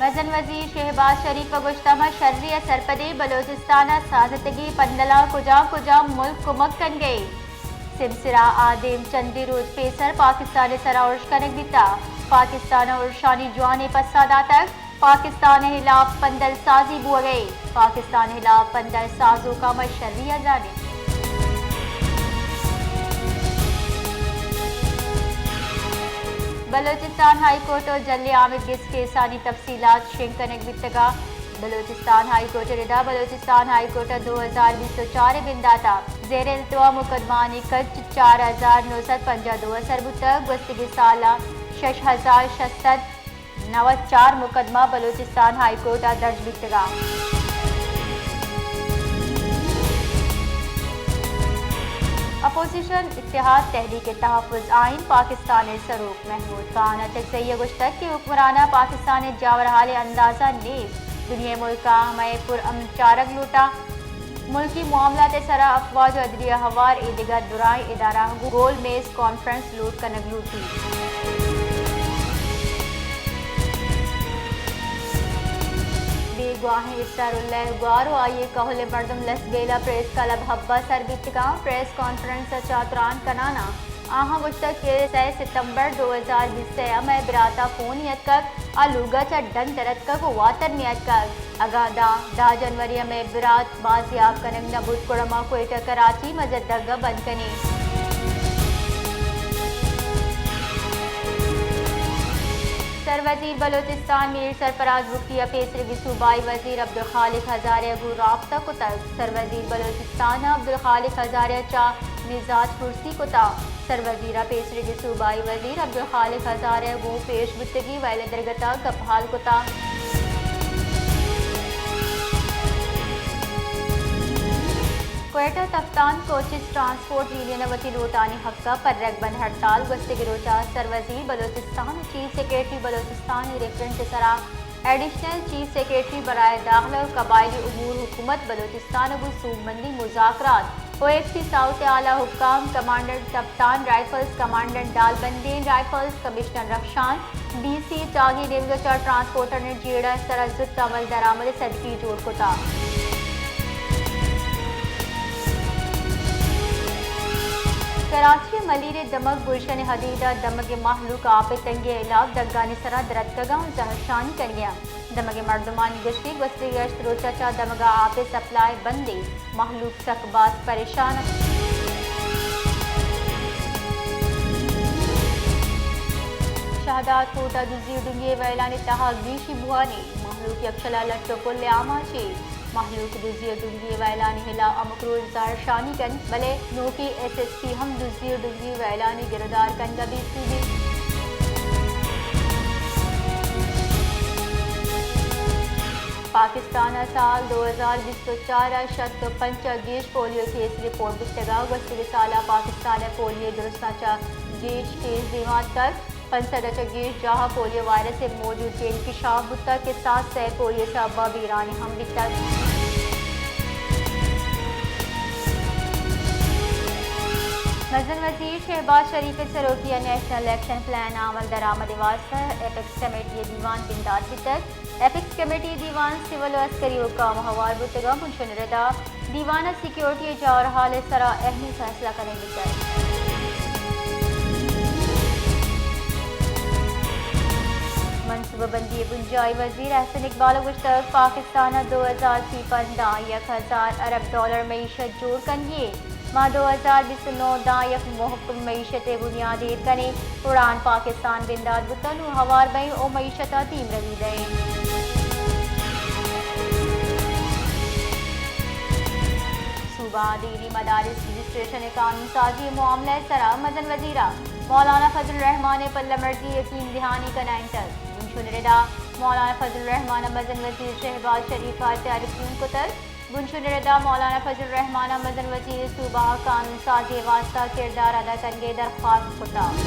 مزن وزیر شہباز شریف ء گوشتہ، ما شری ء سرپدیں، بلوچستان ء سازتگیں پندلاں کجام کجام ملک کمک کنگ ء انت۔ سمسرا آ دیم چندے روچ پیسر پاکستان ء سرا ارش کنگ بیتہ، پاکستان ء ارشانی جوانیں پسہ داتگ، پاکستان ء ہلاپ پندل سازی بوگ ء انت، پاکستان ء ہلاپ پندل سازوکاں ما شری ء زانیں۔ بلوچستان ہائی کورٹ ء جھلی آمید گس کیسانی تفصیلات شنگ کنگ بیتگ ء بلوچستان ہائی کورٹ ء ردا بلوچستان ہائی کورٹ ء دو ہزار بیست ء چار ء بندات ء زیر التوا مقدمہانی کچ چار ہزار نو سد پنجاہ دو ء سر بوتگ۔ گوستگیں سال ء شش ہزار شش سد نود چار مقدمہ بلوچستان ہائی کورٹ ء درج بیتگ ء اپوزیشن اتحاد تحریک تحفظ آئین پاکستان ء سروک محمود خان اچکزئی ء گوشتگ کہ حکمراناں پاکستان ء جاورحال ء اندازہ نیست، دنیا ء ملکاں مئے پر امن چارگ لوٹاں، ملکی معاملات ء سرا افواج ء عدلیہ ہوار ء دگہ درائیں ادارہاں گوں گول میز کانفرنس لوٹ کنگ لوٹیت۔ بیگواہیں اسرار اللہ گوار و آئی ء کہول ء مردم لسبیلہ پریس کلب حب ء سر بیتگاں۔ پریس کانفرنس ء چہ تران کنان ء آہاں گوشتگ کہ سئے ستمبر دو ہزار بیست ء مئے برات ء فون یتکگ، آ لوگ ء چہ ڈن درتکگ و واتر نیاتکگ۔ اگاں داں دہ جنوری ء مئے برات بازیاب کنگ نہ بوت، گڑا ما کوئٹہ کراچی مزدگ ء بند کنیں۔ سروزیر بلوچستان میر سرفراز بگٹی ء پیسریگیں صوبائی وزیر عبدالخالق ہزارے ء گوں رابطہ کتگ۔ سروزیر بلوچستان ء عبدالخالق ہزارے ء چہ مزاج پرسی کتگ۔ سروزیر ء پیسریگیں صوبائی وزیر عبدالخالق ہزارے ء گوں پیش بوتگیں ویل ء درگت ء گپ ہال کتگ۔ کوئٹہ تفتان کوچز ٹرانسپورٹ یونین ء وتی لوٹانی حق ء پرگ بند ہڑتال گوستگیں روچ ء سروزیر بلوچستان ء چیف سیکرٹری بلوچستان ء ریفرنس ء سرا ایڈیشنل چیف سیکرٹری برائے داخلہ و قبائلی امور حکومت بلوچستان ء گوں سوبمندی مذاکرات۔ او ایف سی ساؤتھ ء اعلی حکام، کمانڈنٹ کپتان rifles, commandant Dalbandin rifles, commissioner Rakhshan, D C Chagai نیمگ ء چہ ٹرانسپورٹرانی جیڑہ ء سرا زوت عمل درآمد ء صدقی جوڑ کتگ۔ کراچی ء ملیر ء دمگ گلشن ء حدید ء دمگ ء مہلوک آپ ء تنگی ء ہلاپ دگانی سرا درتکگاں و زہرشانی کنگیاں۔ دمگ ء مردمانی گوشت کہ گوستگیں ہشت روچ ء چہ دمگ ء آپ ء سپلائی بند انت، مہلوک سک باز پریشان انت۔ شہداد کوٹ ء دزی و ڈنگی ء ویلانی تہا گیشی بوانی، مہلوک یکشلا لٹ و پل ء آماچ انت۔ مہلوک دزی و ڈنگی ء ویلانی ہلاپ ہمک روچ زہرشانی کنت، بلے نوکیں ایس ایس پی ہم دزی و ڈنگی ویلانی گرودار کنگ ء بے سوب انت۔ پاکستان ء سال دو ہزار بیست ء چار ء شست ء پنچ ء گیش پولیو کیس رپورٹ بیتگ ء گوستگیں سال ء پاکستان ء پولیو درستاں چہ گیش کیس دیما اتکگ۔ پنچ سد ء چہ گیش جاہ ء پولیو وائرس ء موجودگی انکشاف بوتگ کہ ساس سئے پولیو سبب ء بیرانی ہم بیتگ۔ مزن وزیر شہباز شریف ء سروکی ء نیشنل ایکشن پلان ء عمل درآمد ء واستہ ایپکس کمیٹی ء دیوان بندات بیتگ۔ ایپکس کمیٹی ء دیوان سول و عسکری حکام ء ہوار بوتگ ء بنشون ء ردا دیوان ء سیکورٹی ء جاورحال ء سرا اہمیں فیصلہ کنگ بیتگ۔ منصوبہ بندی ء بنجاہی وزیر احسن اقبال ء گوشتگ، پاکستان ء دو ہزار سی پنچ داں یک ہزار ارب ڈالر معیشت جوڑ کنگی ء، ما دو ہزار بیست ء نو داں یک مہکم معیشت ء بنیاد ایر کنیں، اڑان پاکستان بندات بوتگ، نوں ہوار بئیں او معیشت ء دیم روی دئیں۔ صوبہ ء دیری مدارس رجسٹریشن ء قانون سازی ء معاملہ ء سرا مزن وزیر ء مولانا فضل الرحمان ء پلہ مرزی ء یقین دہانی کنائینتگ۔ بنشون ء ردا مولانا فضل الرحمان ء مزن وزیر شہباز شریف ء ٹیلیفون کتگ۔ بنشون ء ردا مولانا فضل الرحمان ء مزن وزیر صوبہ ء قانون سازی ء واستہ کردار ادا کنگ ء درخواست کتگ۔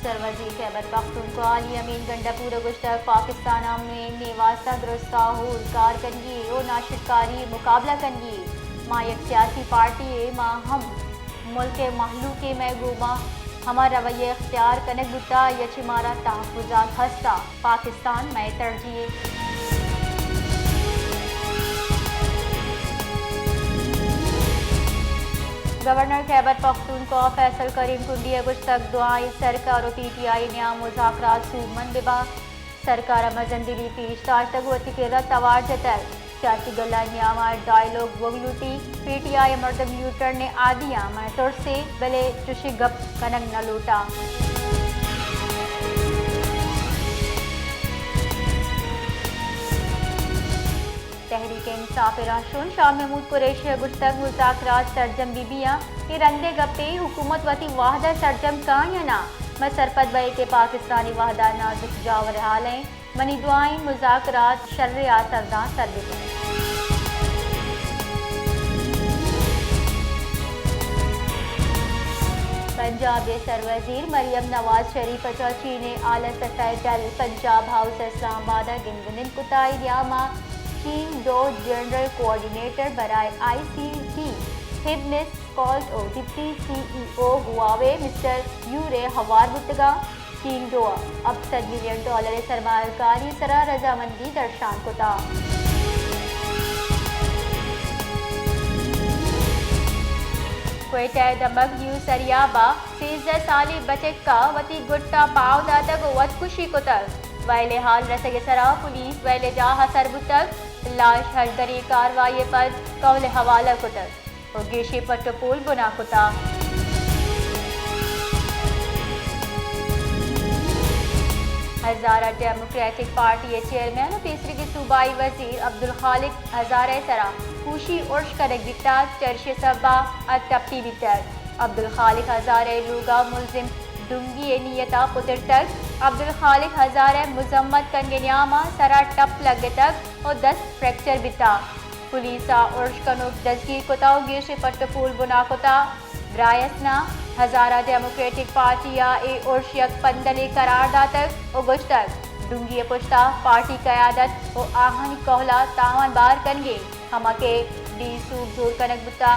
سروزیر خیبر پختونخوا علی امین گنڈا پور ء گوشتگ، پاکستان ء امین ء واستہ درستاں ہور کار کنگی ء ناشرکاری ء مقابلہ کنگی۔ ما یک سیاسی پارٹی ء، ما ہم ملک ء مہلوک ء، مئے گوما ہما رویہ اختیار کنگ بوتا یا چہ مارا تحفظات ہستا، پاکستان مئے ترجیح۔ گورنر خیبر پختونخوا فیصل کریم کنڈی ء گوشتگ، دعائیں سرکار و پی ٹی آئی نیام مذاکرات سوبمند بباں۔ سرکار ء مزن دلی پیش داشتگ، وتی کرا توار جتگ۔ سیاسی گلانی آمار ڈائیلاگ بوگ لوٹی، پی ٹی آئی ء مردم یوٹرن ء عادی آں، من ترسے، بلے چشیں گپ کنگ نہ لوٹا۔ تحریک انصاف ء رہشون شاہ محمود قریشی ء گوشتگ، مذاکرات سرجم بہ بیاں، اے رندے گپے، حکومت وتی وہد ء سرجم کاں یا نہ؟ من سرپد بئے کہ پاکستانی وہد ء نازک جاور حال ایں۔ منی دعائیں مذاکرات شر ء آسر داں سر بہ بنت۔ پنجاب ء سروزیر مریم نواز شریف ء چہ چین ء آلس ء پیدل پنجاب ہاؤس اسلام آباد ء گند نند کتا۔ اے نیام ء چینگ ڈو جنرل کوآرڈینیٹر برائے آئی سی ٹی ہبمس کالٹ و deputy C E O Huawei mister یو رے ہوار بوتگاں۔ چینگ ڈو ء ہپت سد ملین ڈالر ء سرمایہ کاری ء سرا رضامندی درشان کتا۔ کوئٹہ ء دمگ نیو سریاب ء سیزدہ سالی بچک ء وتی گٹ ء پاو داتگ و وتکشی کتگ۔ ویل ء حال رسگ ء سرا پولیس ویل ء جاہ ء سر بوتگ۔ لاش ہژدری کاروائی ء پد کہول ء حوالہ کتگ و گیشیں پٹ و پول بنا کتا۔ ہزارہ ڈیموکریٹک پارٹی ء چیئرمین و پیسریگیں صوبائی وزیر عبدالخالق ہزارہ ء سرا کوشی ارش کنگ بیتگ، چرشی سبب ء ٹپی بیتگ۔ عبدالخالق ہزارہ ء لوگ ء ملزم ڈنگی ء نیت ء پترتگ۔ عبدالخالق ہزارہ ء مذمت کنگ ء نیام ء سرا ٹپ لگتگ و دست فریکچر بیتگ۔ پولیس ء ارش کنوک دزگیر کتا و گیشیں پٹ و پول بنا کتا۔ برائے اسنا، ہزارہ ڈیموکریٹک پارٹی ء اے ارش یک پندلے قرار داتگ و گوشتگ، ڈنگی ء پشتا پارٹی قیادت و آہانی کہلا تاوان بار کنگیں، ہما کہ بے سوب زور کنگ بوتا۔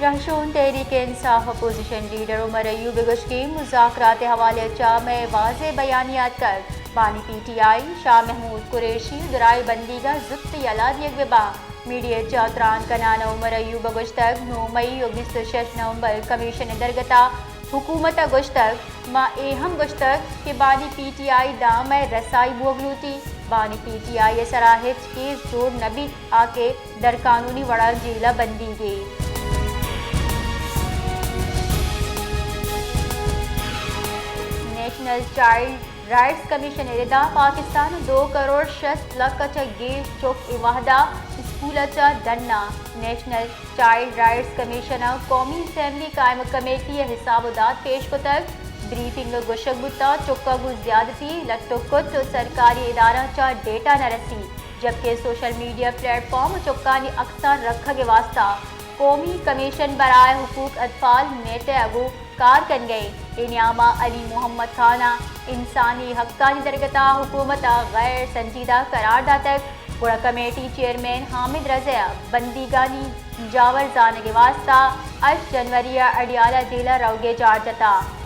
رہشون تحریک انصاف اپوزیشن لیڈر عمر ایوب ء گوشگیں مذاکرات ء حوالہ ء چہ مئے واضح بیانیہ اتکگ۔ بانی پی ٹی آئی شاہ محمود قریشی و درائیں بندیگاں زوت یلہ دیگ بہ باں۔ میڈیا ء چہ تران کنان ء عمر ایوب ء گوشتگ، نو مئی و بیست و شش نومبر کمیشن ء درگت ء حکومت ء گوشتگ، ما اے ہم گوشتگ کہ بانی پی ٹی آئی داں مئے رسائی بوگ لوٹی، بانی پی ٹی آئی ء سرا ہچ کیس جوڑ نہ بیت، آ کہ در قانونی وڑا جیل ء بندیگے۔ نیشنل چائلڈ رائٹس کمیشن ء ردا پاکستان ء دو کروڑ شست لکھ ء چہ گیش چک اے وہدا اسکول ء چہ ڈنا۔ نیشنل چائلڈ رائٹس کمیشن ء قومی اسمبلی قائم کمیٹی ء حساب و داد پیش کتگ۔ بریفنگ ء گوشگ بوتگ، چکاں گوں زیادتی لٹ و کٹ و سرکاری ادارہاں چہ ڈیٹا نہ رسی، جبکہ سوشل میڈیا پلیٹ فارم و چکانی عکساں رکھگ ء واستہ قومی کمیشن برائے حقوق اطفال، نیٹے ء گوں کار کنگ ء انت۔ اے نیاما علی محمد خان ء انسانی حقانی درگت ء حکومت ء غیر سنجیدہ قرار داتگ، گڑا کمیٹی چیئرمین حامد رضا ء بندیگانی جاور زانگ ء واستہ ہشت جنوری ء اڈیالہ جیل ء روگ ء جار جتگ۔